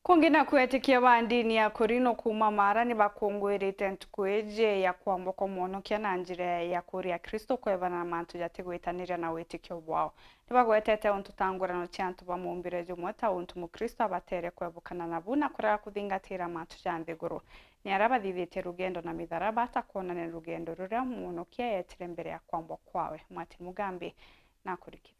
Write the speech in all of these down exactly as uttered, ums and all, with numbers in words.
Kungi naku etikia ba ndini ya Korino kuuma Mara ni bakungwirite ntuku iji ya kwambwa kwa Mwonokia na njira ya kuria Kristo kwebana na mantu jatigwitaniria na witikio bwao. Ni bagwetete untu ta ngurano cia antu ba mumbire jumwe, ta untu Mukristo abatere kwebukana nabu na kurega kuthingatira mantu ja nthiguru. Ni aria bathithitie rugendo na mitharaba ta kwonania rugendo ruria Mwonokia eetire mbere ya kwambwa kwawe. Martin Mugambi nakurikithia.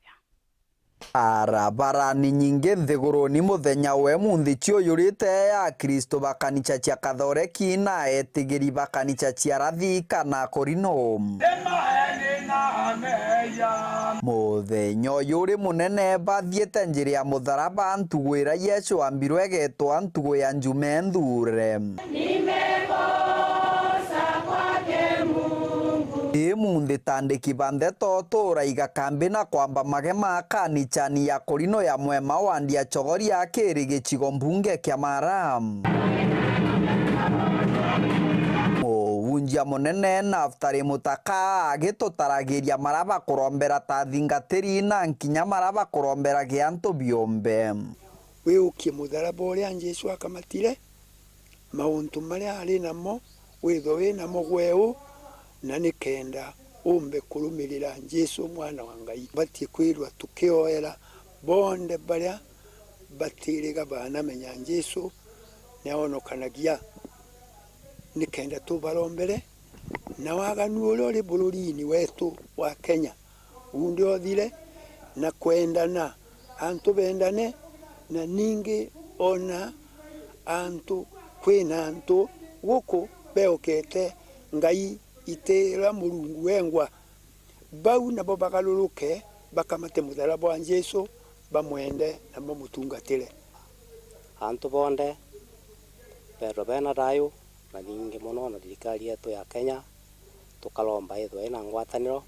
Barabara ni nyingi nthiguruni muthenya wa imunthi ciuyurite ya Akristo ba kanicha cia Kathoreki na etigiri ba kanicha cia Rathi kana Korino. Muthenya uyu uri munene, bathiite njira ya mutharaba, ntugu iria Yesu ambirwe igeetwa ntugu ya Njuma Nthure. Imunthi ta andiki ba ndeto, turaiga kambi na kwamba magema kanichani ya Korino ya Mwema wandi ya Chogoria kiri gicigo mbunge kia Mara. Mubunjia munene Naftali Mutaka agitutaragiria maria bakurombera ta athingatiri na nkinya maria bakuromberagia antu biumbe. Wiukie mutharaba uria Jesu akamatire, mauntu maria ari namo, withwe wi namo gwe u, na nikenda umbe kurumirira Jesu, Mwana wa Ngai. Batie kwirwa tukioera bonthe baria batiriga banamenya Jesu niaonokanagia, nikenda tubarombere, na waganu uria uri bururiini wetu wa Kenya undi uthire, na kwendana, antu bendane, na ningi ona antu, kwina antu guku beokete ngai itiira Murungu wengwa. Bau nabo bagaruruke, bakamate mutharaba wa Jesu, bamwende na bamutungatire. Antu bonthe beethwe bena thayu, na ningi mono na thirikari yetu ya Kenya, tukaromba ithwe ina ngwataniro,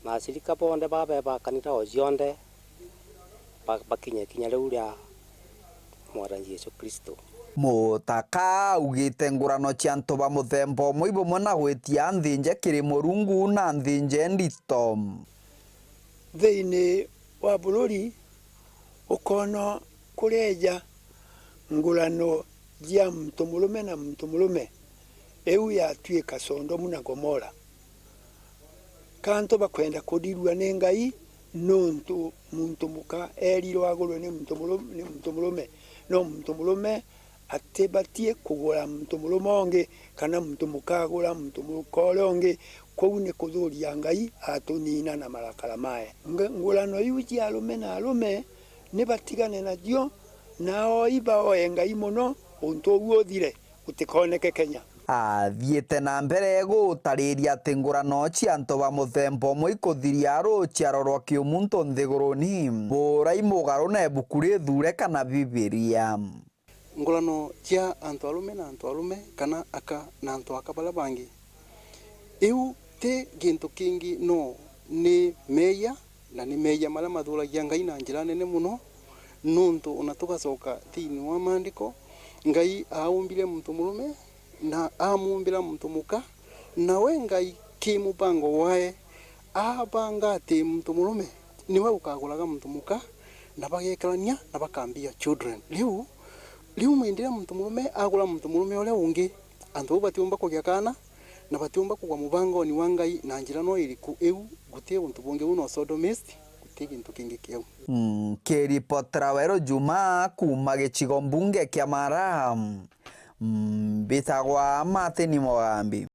na acirika bonthe babe ba kanitha o cionthe ba-, bakinye kinya riu ria Mwathani Jesu Kristo. Mutaka augite ngurano cia antu ba muthemba umwe i bumwe na gwitia nthinje kiri Murungu na nthinje ndito. Thiini wa bururi ukoona kureeja ngurano cia muntu murume na muntu murume, iu yatuika Sodomu na Gomora. Ka antu bakwenda kuthirua ni Ngai nuntu muntu muka eerirwe agurwe ni muntu muru-, ni muntu murume? No muntu murume atibatie kugura muntu murume ungi, kana muntu muka agura muntu muka uria ungi. Kwou ni kuthuria Ngai atunina na marakara mae. Nge-, ngurano iu cia arume na arume ni batigane nacio, na aoi baoe Ngai mono untu uu uthire, gutikooneke Kenya. Athiite na mbere gutariria ati ngurano cia antu ba muthemba umwe ikuthiria ruciaro rwa kiumuntu nthiguruni, burai mugaru na ibuku rithure kana Bibilia. Ngurano cia antu arume na antu arume, kana aka na antu aka baria bangi, iu ti gintu kingi no ni meeyia, na ni meeyia maria mathuuragia Ngai na njira nene mono, nuntu ona tugacoka thiini wa Maandiko, Ngai aumbire muntu murume na amuumbira muntu muka, nawe Ngai ki mubango wae aabanga ati muntu murume niwe ukaguraga muntu muka, na bagekarania na bakambia children. Riu, riu mwendiria muntu murume agura muntu murume uria ungi, antu bau batiumba kugia kaana, na batiumba kugwa mubangoni wa Ngai na njira no iriku iu, guti untu bungi, uu no sodomist, guti gintu kingi kiu. Nkiripotera Weru Juma kuuma gicigo mbunge kia Mara, mbitagwa Martin Mugambi.